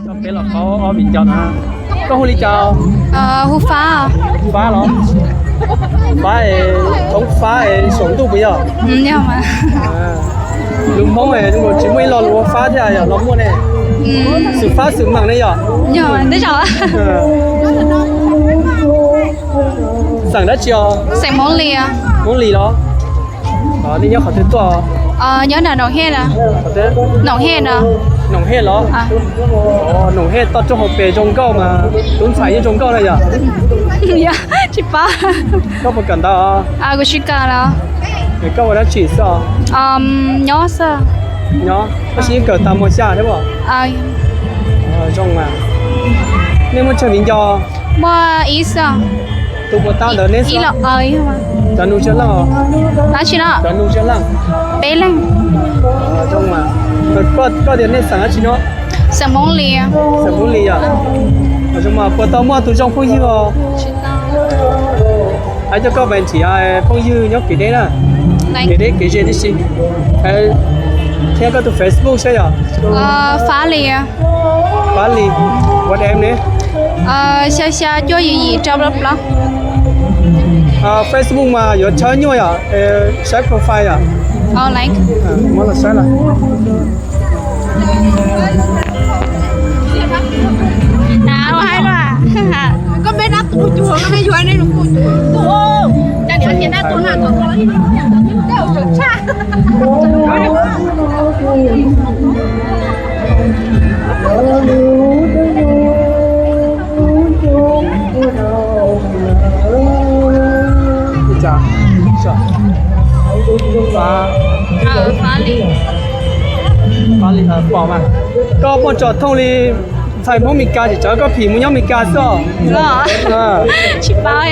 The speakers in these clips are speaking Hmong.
Coj peb los paub ob viv ncaus na. Koj hu li cas? Hu Fab. Fab los? Fab es thoob Fab es saum ntuj puas yog? Lus Hmoob es tsis muaj ib lo lus ua Fab thiab yog los muaj ne? Xwm Fab xwm meem ne yog? Xeem dab tsi os? Hmoob Lis los? Nej nyob qhov twg tuaj? Nyob Noom Hej no. Noom Hej los? Noom Hej toj roob hauv pes zoo nkauj mas tus ntxhais yeej zoo nkauj na yog? Tsis paub. Koj puas kawm ntawv? Kuv tsis kawm los. Koj ua dab tsi xwb? Nyob xwb. Nyob tab sis yeej kawm tas mos xya thiab os? Zoo mas. Nej muaj tsawg viv ncaus? Muaj ib xwb. Tus puas tau ntawd neb xwb? Cov nus tsawg leej? Dab tsi no? Cov nus tsawg leej? Peb leeg. Koj tias nej xeem dab tsi no? Xeem Hmoob Lis. Xeem Hmoob Lis yog? Zoo mas puas tau muaj tus zoo phooj ywg os? Hais coj koj pais nrhiav phooj ywg nyob kev deb na. Kev deb kev ze tib si. Thiab koj tus Facebook saib yog? Fab Lis. Fab Lis. WhatsApp ne? Xya xya cuaj yim yim rau plaub plaub. Facebook mas yuav tshawb nyuaj yom, saib profile yom. Muab los saib los. Pom mas, koj muaj tso thooj li ntxhais Hmoob Mes Kas tsis txawv koj phim mus nyob Mes Kas xwb os. Tsis paub.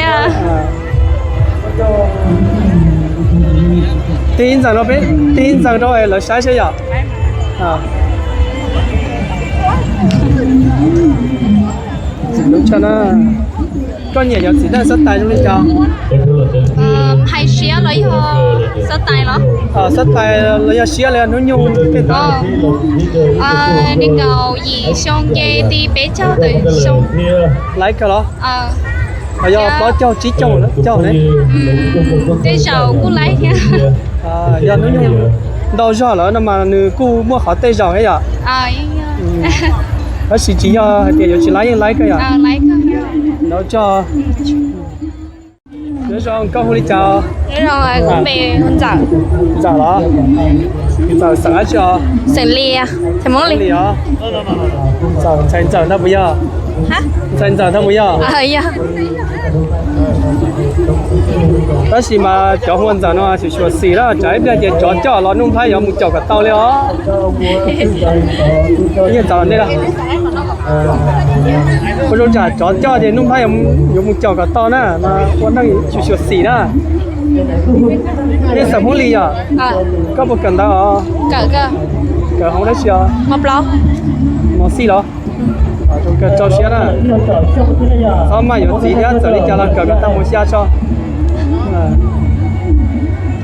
Tig ntxeem rau peb, tig ntxeem rau lawv saib saib yom. Koj nyiam cov txiv neej xab tais zoo li cas? Hais siab los yog xab tais los? Xab tais los yog siab los yog hnub nyoog tej ntawd? Nees nkaum yim xyoo nce ti peb caug tawm xyoo. Laib kawg los? Yog plaub caug tsib caug caug ne? Tej zaum kuj laib thiab. Yog hnub nyoog ntau zog lawm no mas nws kuj muaj qhov tej zaum thiab yom. Tab sis tsis yog hais tias yuav tsis laib yeej laib kawg yom. Ntau tso. Nyob zoo, koj hu li cas? Ntxawm los? Ntxawm xeem dab tsi os? Xeem Lis os. Ntxawm, ntxhais Ntxawm ntag puas yog? Ntxhais Ntxawm ntag puas yog? Tab sis mas cov hu ua Ntxawm no xyuam xim lawm, tsam ib pliag ces tsov coj los Nuj Nplhaib yuav mus caum kom tau li os. Ua zoo tsam tsov coj ces Nuj Nplhaib yuav mus caum kom tau na, ua neej xyuam xim na. Nej xeem Hmoob Lis yom? Koj puas kawm ntawv os? Kawm hoob dab tsi os? Mos xij los? Kawm rau siab na. Txhob maj yuav txiv thiab, txawm li cas los kawm kom tag mos xya tso.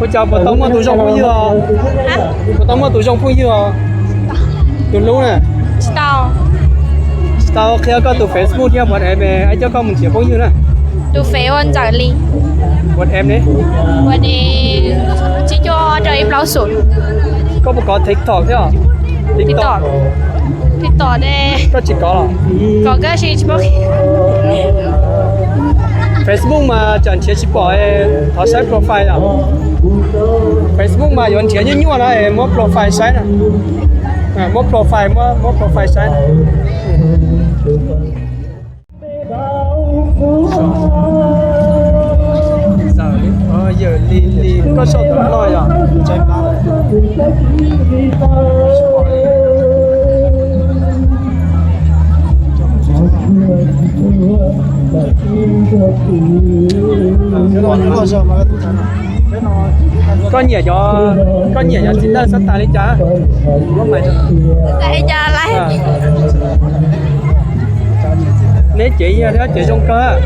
Ua cas puas tau muaj tus zoo phooj ywg os? Puas tau muaj tus zoo phooj ywg os? Tus hlub na. Tsis tau. Tsis tau, qhia koj tus Facebook thiab WhatsApp es coj koj mus nrhiav phooj ywg na. Tus Face ua Ntxawm Lis. WhatsApp ne? WhatsApp tsib cuaj rau ib plaub xum. Koj puas kov TikTok thiab? TikTok. TikTok ne. Koj tsis kov los? Kov kawg sis tsis paub. Facebook mas tsam nrhiav tsis pom, thov saib profile os. Facebook mas yuav nrhiav nyuaj nyuaj na, muab profile saib na. Muab profile, muab profile saib. Yawm Lis, Lis koj sau ntawv no yog? Koj nyiam cov, koj nyiam cov txiv neej xab tais li cas? Neb cev yog thiab cev zoo kawg.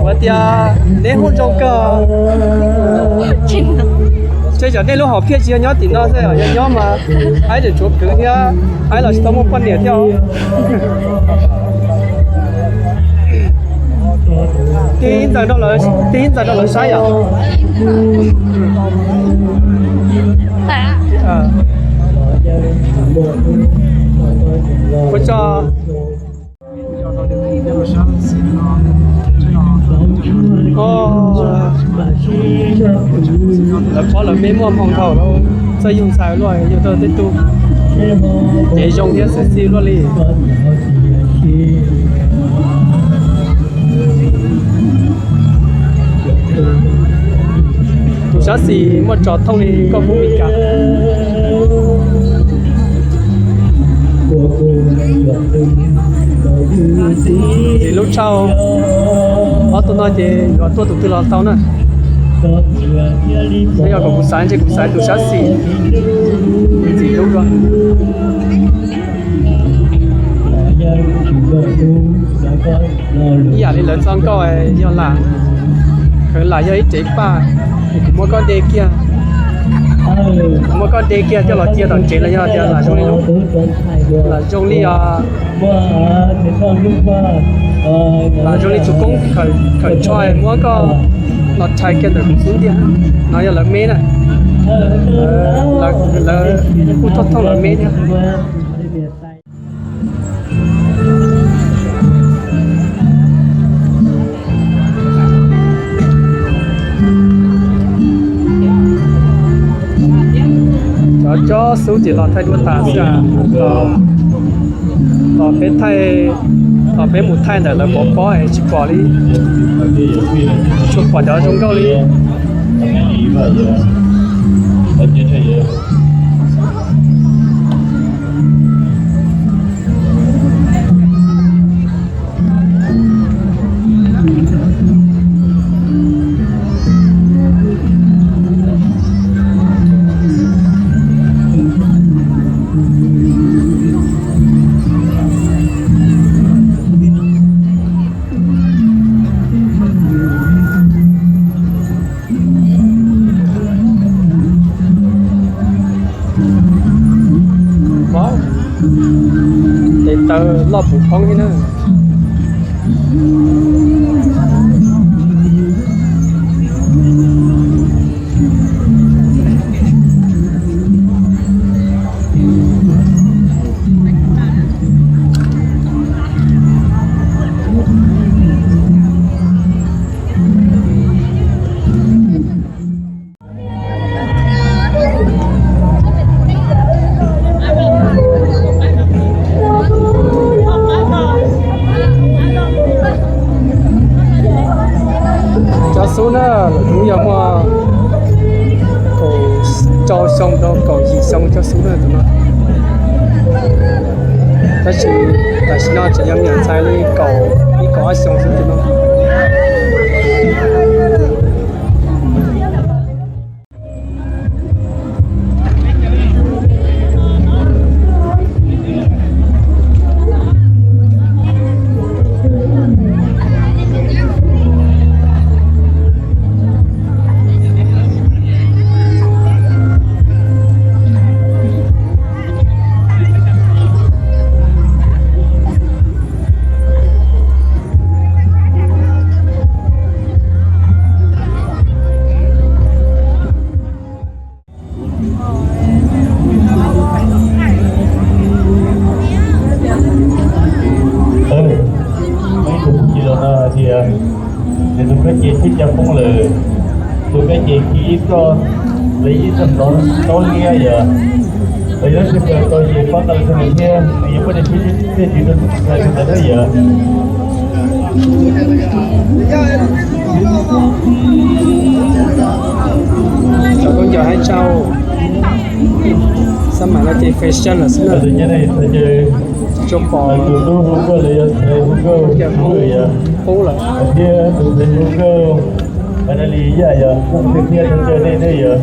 Ua tias neb hu zoo kawg. Tej zaum nej lub hom phiaj tsis yog nyob tim no xwb, yog nyob mas aib tseem tshuav kwv thiab, aib los tsis tau muaj poj niam thiab. Tig ib ntxawm rau lawv saib yom. Ua tso. Lawv pom lawv me muaj hmoo thaum lawv txawj yug ntxhais luaj, yug tau tej tug cev zoo thiab xwm txij luaj li. Tus sab xis muaj tso thooj li koj pub Mes Kas. Ces lub tshauj ob tug no ces yuav tuaj tus twg los tau na. Twb yog kom kuv xaiv ntshe kuv xaiv tus sab xis ntxim hlub dua. Ib yam li lawv txoj nkauj yog lam, khawv lam yog ib cev paj, kuv muab koj de kiag, kuv muab koj de kiag coj los cia tom tsev los yog tias lam zoo li lub, lam zoo li, lam zoo li tus koob khawm tsho muab koj los rhais kiag ntawm kuv xub ntiag. No yog lawv meb na, lawv kuj thooj thooj lawv meb thiab. Cov cob xub ces los thaij duab tas xwb. Tos peb thaij, tos peb mus thaij ntawm lawv pov pob es tsis pom li. Tsuas pom cov zoo nkauj li. Tes taw loj puv poob thiab na. Cov xub na, lawv kuj yog muaj kaum rau xyoo rau kaum yim xyoo cov xub na tus no. Tab sis tam sim no tseem yog me nyuam ntxhais li kaum ib kaum ob xyoo xwb tus no. Ib tug kwv tij los no hais tias nws tus kab ces twb coj poob lawm, tus kab ces khi ib txoj, lawv ib txoj ntov taub liab yom, lawv yuav sib pab tau ces pab tau rau nws thiab, nws yuav muab nws thiab tej kwv rau tus ntxhais tus ntawd thiab yom. Cov khaub ncaws hais tsau, xab mam no ces fashion lawm xwb na. Tsis tshua pom tus tub hu nkauj los yog hu nkauj, hu nkauj yom, qub lawm thiab tus ntxhais hu nkauj. Finally yam yog koj tus thiab tus cawm nej thiab yom.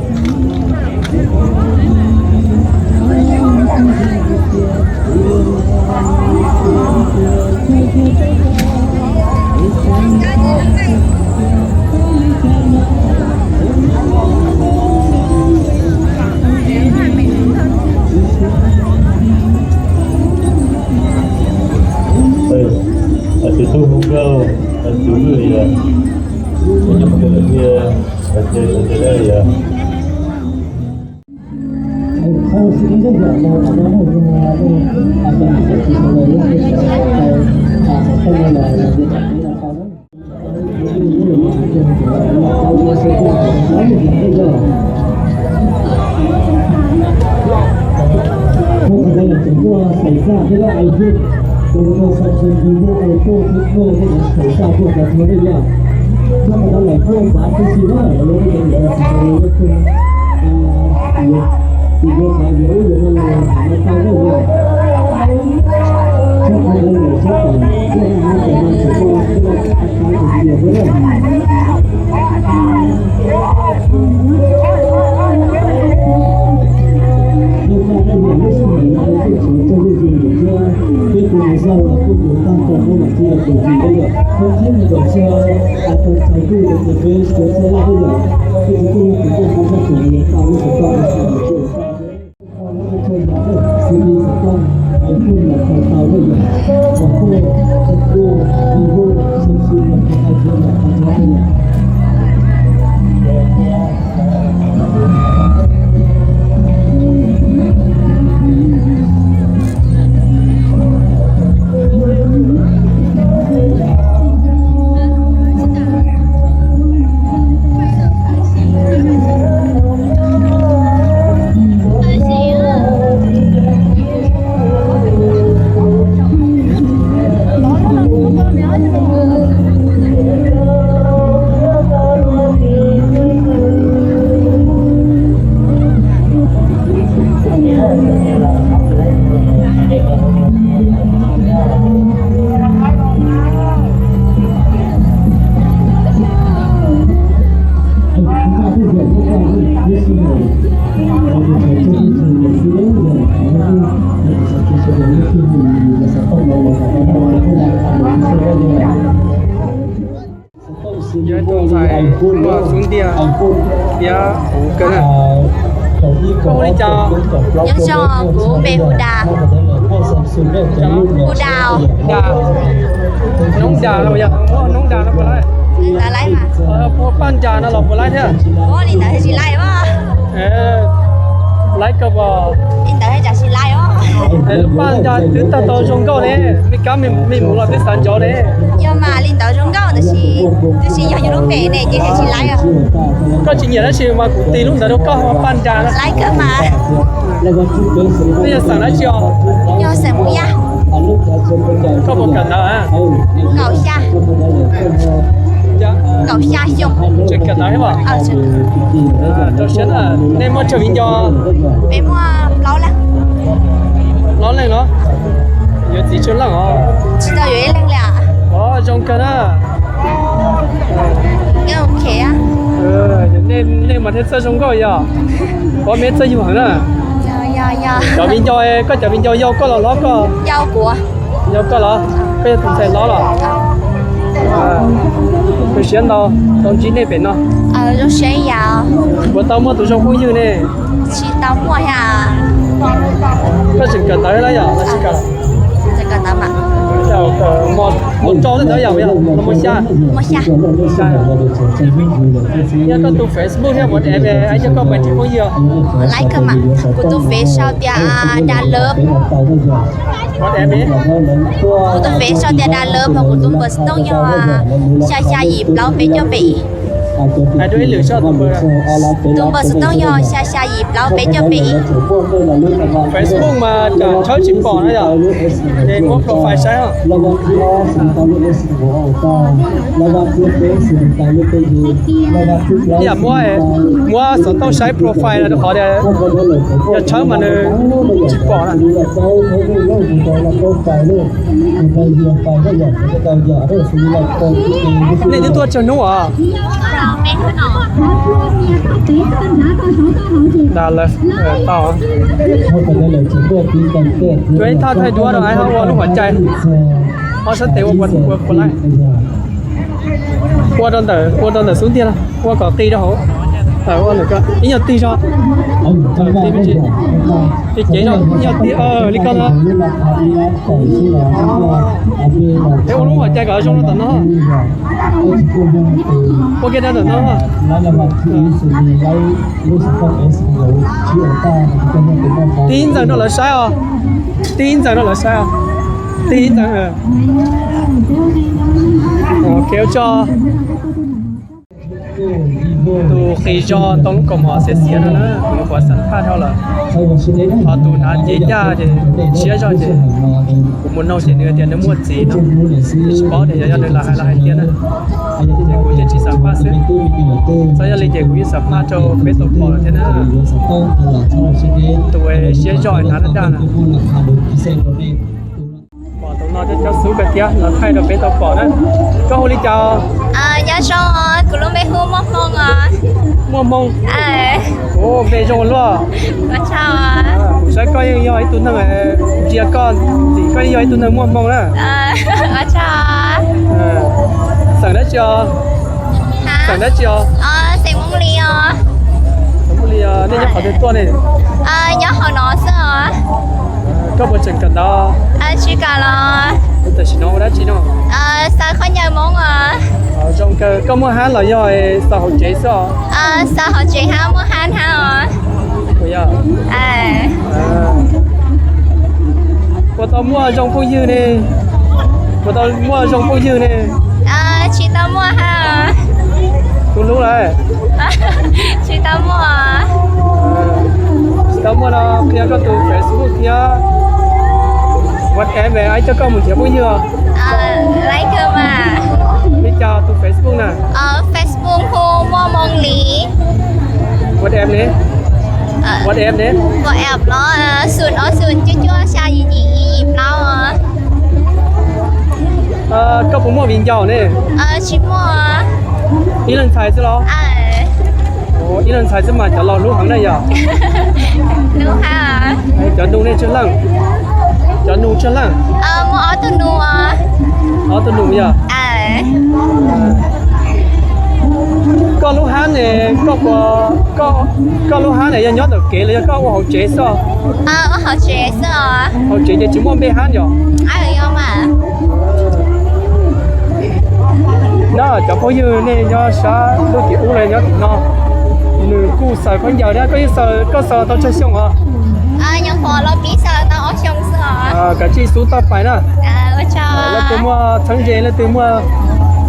Yog ib tug ntxhais muaj xub ntiag thiab huv kawg na. Koj hu li cas? Nyob zoo, kuv npe hu Das. Hu Das. Das. Noob Das los yog noob Das no puas laib? Puas Paj Das no los puas laib thiab? Li ntawd tsis laib os. Laib kawg pom. Li ntawd tsis laib os. Lub Paj Das twb tag tau zoo nkauj ne, mej kab mej mus los twb xav ntsov ne. Yog mas li ntawd zoo nkauj tab sis twb tsis yog yus lub npe ne ces tsis laib os. Koj tsis nyiam tab sis mas kuv tis lub ntawd rau koj, Paj Das. Laib kawg mas. Nej yog xeem dab tsi os? Yog xeem Hmoob Yaj. Koj puas kawm ntawv? Kaum xya. Kaum xya xyoo. Tseem kawm ntawv thiab os? Rau siab na. Nej muaj tsawg viv ncaus? Peb muaj plaub leeg. Plaub leeg los? Yuav txiv tsawg leej os? Tsis tau yuav ib leeg li os. Zoo kawg na. Nej mas thiaj txawj zoo nkauj yog. Kuv meb txawj yug heev na. Cov viv ncaus, koj cov viv ncaus yau koj los hlob koj? Yau koj los? Koj yog tus ntxhais hlob los? Zoo siab ntau, tau ntsib nej pem no. Puas tau muaj tus zoo phooj ywg ne? Tsis tau muaj thiab. Koj tseem kawm ntawv los yog tsis kawm? Mos rau ntawd yog los mos xya? Yog koj tus Facebook thiab WhatsApp yog koj muaj tsis phooj ywg? Laib kawg mas, kuv tus Face sau tias Das Lawv. Kuv tus Face sau tias Das Lawv, hos kuv tus npawb xov tooj yog xya xya yim plaub peb cuaj peb ib. Tus npawb xov tooj yog xya xya yim plaub peb cuaj peb ib. Facebook mas tshawb tsis pom na yom, ces muab profile saib os. Ib yam muab, muab xov tooj saib profile no rau qhov tias yog tshawb mas nws tsis pom na. Nej twb tuaj tsawg hnub os? Tau. Ua ib thaj thaij duab rau, ho ua lub hauv cai, ho sab tes ua puas laij. Ua rau ntawm, ua rau ntawm xub ntiag, ua kom qis rau hauv. Ib nyuag tig zog, ib cev zog, ib nyuag tig li ko no. Es ua lub hom cai kom zoo rau tom no. Ua kiag rau tom no. Tig ntxawm rau lawv saib os. Tig ntxawm rau lawv saib os. Tig ntxawm. Ok, ua tsaug. Tus qis zog ntoo lub kaus mom xiav xiav no na, kuv nyuam qhuav xam phaj dhau lawm. Ho tus hnav cev yaj ces siab zog ces kuv mus noog ces nws tias nws muaj txiv no, tsis paub tias yog yog nws lam hais los hais tiag na. Ces kuv yeej tsis xam phaj xwb. Txhob yog li ces kuv yeej xam phaj rau peb tau pom lawm thiab na. Tus siab zog hnav daj daj na. Pom tus no cov xub kawg thiab los thaij rau peb tau pom na. Koj hu li cas? Nyob zoo, kuv lub npe hu Muaj Hmoo os. Muaj Hmoo. Ua npe zoo luaj. Kuv saib koj yeej yog ib tug neeg, ntsia koj ntxim koj yeej yog ib tug neeg muaj hmoo na. Xeem dab tsi os? Xeem dab tsi os? Xeem Hmoob Lis os. Nej nyob qhov twg tuaj ne? Nyob hauv no xwb os. Koj puas tseem kawm ntawv? Tsis kawm los. Tam sim no ua dab tsi no? Xaws khaub ncaws Hmoob os. Zoo kawg, koj muaj hab los yog xaws hauv tsev xwb os? Xaws hauv tsev hab muaj hab hab os. Puas tau muaj zoo phooj ywg ne? Puas tau muaj zoo phooj ywg ne? Tsis tau muaj hab. Tus hlub lawm? Tsis tau muaj. Tsis tau muaj no qhia koj tus Facebook thiab WhatsApp es coj koj mus nrhiav phooj ywg. Li cas tus Facebook na? Facebook hu Muaj Hmoo Lis. WhatsApp ne? WhatsApp ne? WhatsApp los xoom ob xoom cuaj cuaj xya yim yim yim plaub. Koj puas muaj viv ncaus ne? Tsis muaj. Ib leeg ntxhais xwb los? Ib leeg ntxhais xwb mas cov laus hlub heev na yog. Cov nus nej tsawg leej? Cov nus tsawg leej? Muaj ob tug nus. Ob tug nus yog. Koj lub hab ne, koj lub hab ne yog nyob ntawm kev los yog koj ua hauv tsev xwb? Hauv tsev ces tsis muaj npe hab yom? No cov phooj ywg nej nyob sab lub tim ub los nyob tim no, nws kuj xaws khaub ncaws thiab. Koj yeej xaws, koj xaws tau tsawg xyoo os? Kav tsij xub toj pais na. Leej twg muaj txheeb ze, leej twg muaj,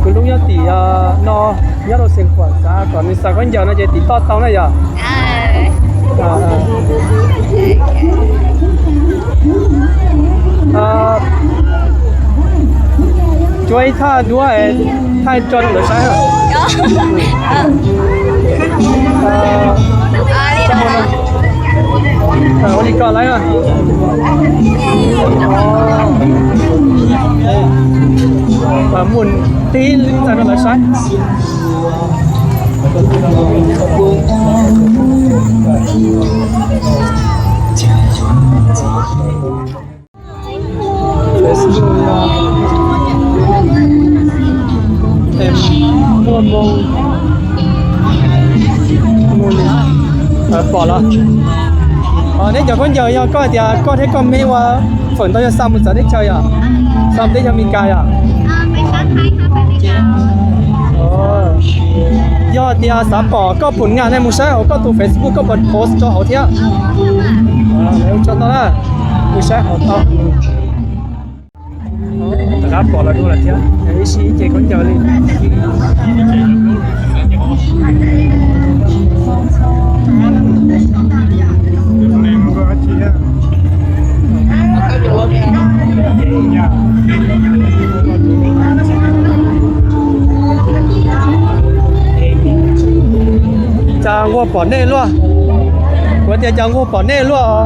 kuv lub nyob tim no, nyob rau Xeev Khuam, xav kom nws xaws khaub ncaws no ces tim toj tau na yom. Tsuas ib thaj duab, thaj tso rau lawv saib. Ua li ko lawm. Muaj tib ntxawg rau lawv saib. Muaj hmoo. Pom los. Neb cov khaub ncaws yog koj hais tias koj thiab koj me ua fawm ntau yog xa mus txawv teb chaws yom? Xa mus teb chaws Amelikas yom? Yog tias xav pom koj pum nas ne mus saib hauv koj tus Facebook koj puas post rau hauv thiab. Ua tsaug ntau na, mus saib hauv tau. Rov qab pom los dua lawm thiab, ib sij ib ce khaub ncaws li. Cas nquag pom nej luaj? Kuv tias cas nquag pom nej luaj.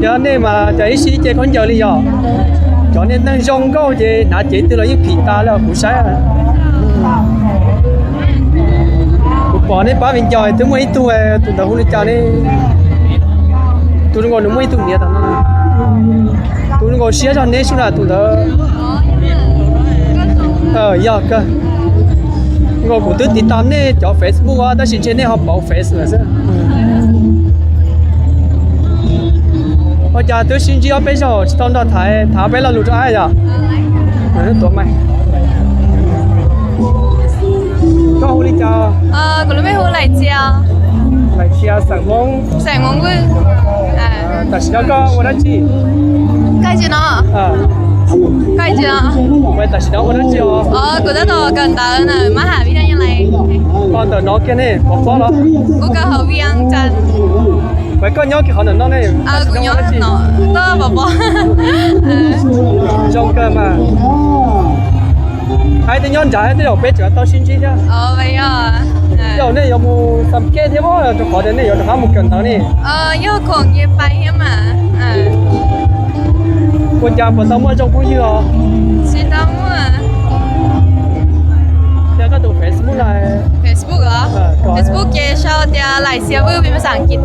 Yog nej mas cas ib sij ib ce khaub ncaws li yog. Cov niag neeg zoo nkauj ces hnav cev twg los yeej phim tas li os kuv saib. Kuv pom nej pab viv ncaus twb muaj ib tug, tus ntawd hu li cas ne? Tus zoo nkauj nws muaj ib tug niam tam no. Tus zoo nkauj siab zog neb sub na tus ntawd. Yog kawg. Kuv twb tiv tauj nej cov Facebook tab sis ntshe nej ho pauv Face lawm xwb. Ua cas twb sib ntsib ob peb zaug tsis tau nrog thaiv, thaiv peb lo lus rau ab yom? Tuav mas. Koj hu li cas? Kuv lub npe hu Laim Txia. Laim Txia, xeem Hmoob. Xeem Hmoob Vwj. Tam sim no koj ua dab tsi? Koj tsis no? Koj tsis no? Tam sim no ua dab tsi os? Kuv tab tom kawm ntawv na, mab ham vib naj nyaj lais. Koj ntawm no kiag ne, pov pob los? Kuv kawm hauv Vias Cas. Mas koj nyob kiag qhov ntawm no ne? Kuv nyob no, tuaj pov pob. Zoo kawg mas. Hais tias nyob nrad twb yog peb tseem tau sib ntsib thiab. Yog nej yuav mus xam kej thiab rau qhov tias nej yuav rov qab mus kawm ntawv ne? Yog khoom ces pais thiab mas. Ua cas puas tau muaj zoo phooj ywg os? Tsis tau muaj. Thiab koj tus Facebook no? Facebook los? Facebook ces sau tias Laim Txia Vwj, pes mas xas kis.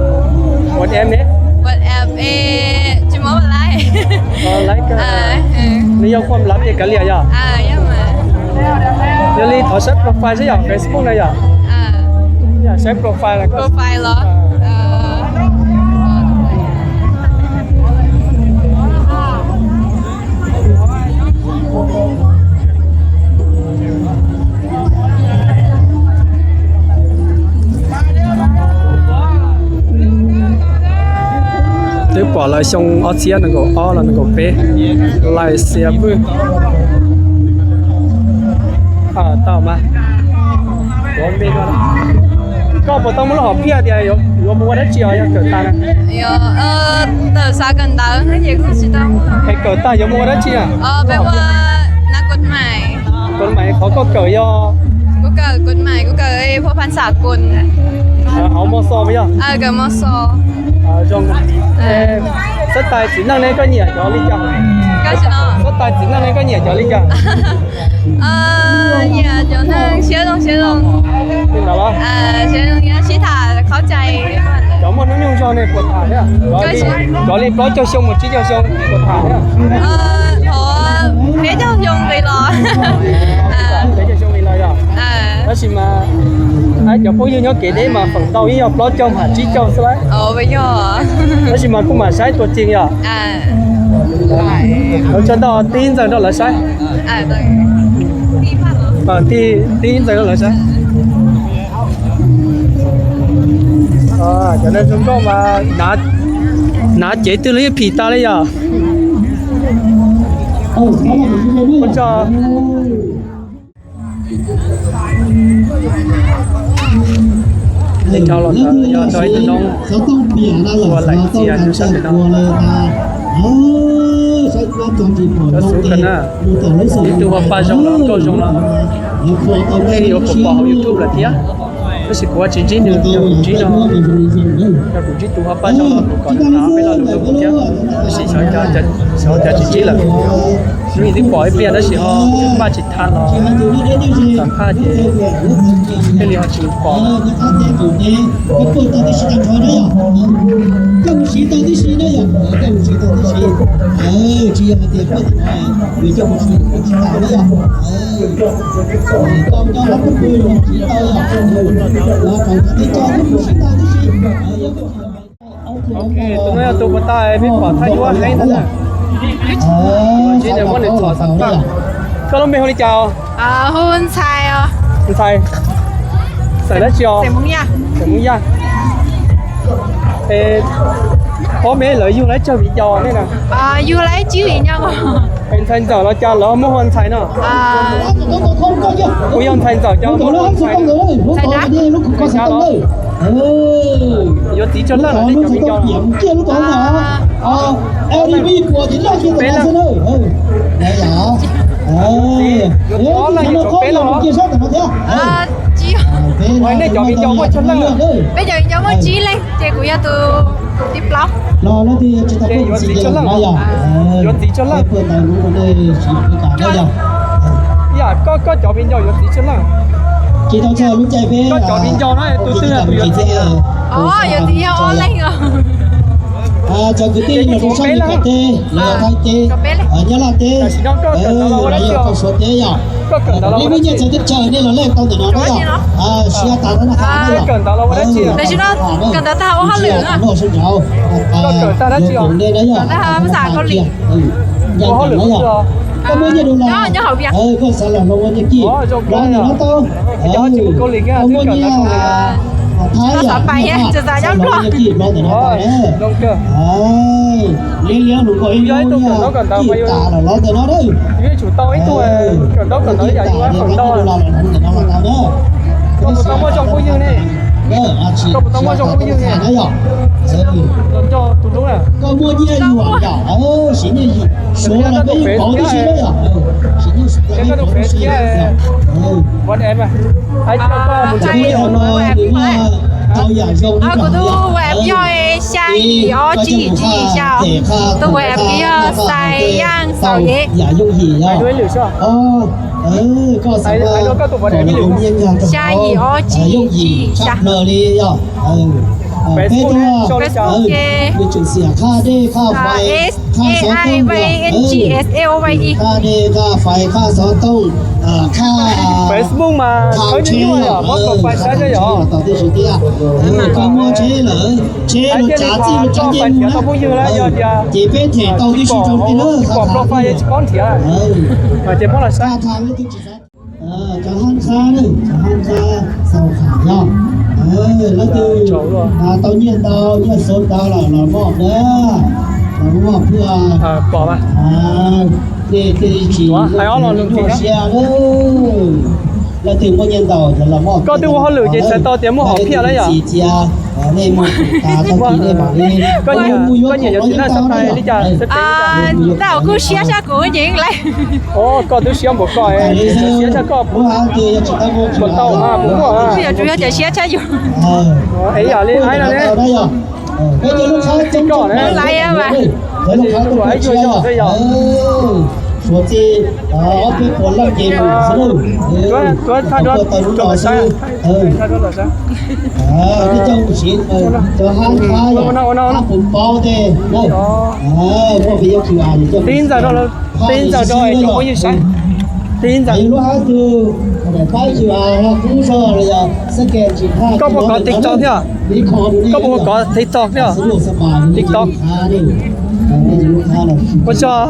WhatsApp ne? WhatsApp es tsis muaj lais. Nws yog khuam lav ces kav liam yom? Yog li thov saib profile seb yom, Facebook no yom? Saib profile. Profile los? Twb pom lawv xyoo ob txhiab nees nkaum ob los nees nkaum peb, Laim Txia Vwj. Tau mas. Koj puas tau muaj lub hom phiaj tias yuav mus ua dab tsi os yog kawm tag na? Tawm xav kawm ntawv ces kuj tsis tau. Es kawm tag yuav mus ua dab tsi na? Peb ua na kuv mas. Kuv mas qhov koj kawm yog? Kuv kawm kuv mas kuv kawm phua phan xas kuv. Hauv Mos Xos mas yog? Kawm Mos Xos. Zoo. Xab tais txiv neej ne koj nyiam cov li cas? Xab tais txiv neej ne koj nyiam cov li cas? Nyiam cov neeg siab zoo siab zoo. Li ntawd los? Siab zoo sib tham qhov cai. Cov muaj hnub nyoog zog ne puas tham thiab? Cov li plaub caug xyoo mus tsib caug xyoo puas tham thiab? Thov peb caug xyoo nqis los. Peb caug xyoo nqis los yog? Tab sis mas cov phooj ywg nyob kev deb mas feem ntau yeej yog plaub caug mas tsib caug xwb lawm. Tab sis mas kuj mam saib tua ceev yog? Lawv tso ntawm tib ntxawg rau lawv saib. Tib ntxawg rau lawv saib. Cov neeg zoo nkauj mas hnav cev twg los yeej phim tas li yom. Tej rau los ntawd yog rau ib tug noob hu ua Laim Txia nyob sab pem no. Cov xub kawg na, ib tug ua paj zoo los nkauj zoo no, nej yuav pom pom hauv YouTube lawm thiab. Tab sis kuv tsis ntsib nws, yog kuv ntsib no, yog kuv ntsib tus ua paj zoo no kuv kom nws tham peb lo lus rau kuv thiab. Tab sis xyov cas tsis ntsib lawm. Hnub ib twb pom ib pliag tab sis ho paj tsis tham los xam phaj ces thiaj li ho tsis pom. Ok, tus no yog tus puas tau peb pom thaj yuav heev ntawd na. Ntsib nws muab nws txhom xam phaj. Koj lub npe hu li cas? Hu Ntxhais. Ntxhais, xeem dab tsi os? Xeem Hmoob Yaj. Es paub me lawv yug lawv tsawg viv ncaus nej na? Yug lawv tsib viv ncaus. Es ntxhais ntxawm los cas lawv muab hu ua Ntxhais no? Kuv yog ntxhais ntxawm cas muab hu ua Ntxhais na? Yuav txiv tsawg leej lawm nej cov viv ncaus? Peb leej. Yuav ob leeg yuav tshuav peb leej los? Nej cov viv ncaus muaj tsawg leej? Peb cov viv ncaus muaj tsib leeg ces kuv yog tus thib plaub. Ces yuav txiv tsawg leej? Yuav txiv tsawg leej? Yam koj, koj cov viv ncaus yuav txiv tsawg leej? Koj cov viv ncaus no tus twg tus yuav txiv? Yuav txiv yog ob leeg os. Cov kwv tij los rau sab Meskas teb, los Thaib teb, Nyab Laj teb, los yog Suav teb yom. Nej muaj nyiaj txawv teb chaws nej los leej tau ntawm no na yom. Siab tas rau nej qab na yom. Tam sim no kawm ntawv tag ua hauj lwm na. Yuav koom nej na yom. Ncaim na yom. Koj muaj nyiaj dua las, koj xav los hloov ua nyiaj kij los ntawm no tau. Koj muaj nyiaj Thaib yom, xav los hloov ua nyiaj kij los ntawm no tau na. Liab liab hluas nkauj ib lub nyiaj kij tas los los ntawm no na. Kij tas, nyiaj kij dua las los hloov ntawm no los tau na. Koj puas tau muaj zoo phooj ywg ne? Koj puas tau muaj zoo phooj ywg ne? Koj muaj nyiaj yuam yom, siv nyiaj yuam, Suav los peb yeej pauv tib si na yom. Siv nyiaj yuam, peb pauv tib si na yom. Tau yam zoo kuv tus WhatsApp yog xya yim ob tsib yim xya, tus WhatsApp yog Xais Yaj Xaus Yev. Xya yim ob tsib yim xya. Peb tuaj, Facebook ces S A I V N G S A O Y E. Qhaj dej, qhaj fais, qhaj xov tooj, qhaj, Facebook mas tsheb, qhaj tsheb los tau tib si thiab. Koj muaj tsheb lawm, tsheb los tsav txij los tsav ncej mus na, ces peb them tau tib si rau nej na. Qhaj tha, qhaj tha, cov hab qhab, cov hab qhab xaus tham yog leej twg tau nyiaj ntau, nyiaj xov ntau los los moj na, los moj pub. Nej thiaj li tsis nyuaj siab na. Leej twg muaj nyiaj ntau ces los moj. Koj twb ua hauj lwm ces txhais tau tias muaj hom phiaj lawm yom. Nej muaj tas tag kis nej mam li, koj nyiam yog txiv neej sab tais li cas? Tab kuj siab sab kuv ces lawm. Koj twb siab npaum koj, siab sab koj puas tau mas puas muaj? Kuj yog tsuas yog tias siab tshaj yus. Es yam li aib no ne, koj ne, lub aib yog xwb yog. Tuav thaj duab rau tom sab. Cov hab qhab yog, cov hab qhab puas paub tej, muaj peb yog qhwv as, tib ntxawg rau, tib ntxawg rau cov phooj ywg saib. Tib ntxawg. Lub hab twg, pab qhwv as los kub zog los yog sab ke tsis phaj. Koj puas kov TikTok thiab? Koj puas kov TikTok thiab? TikTok. Ua tsaug.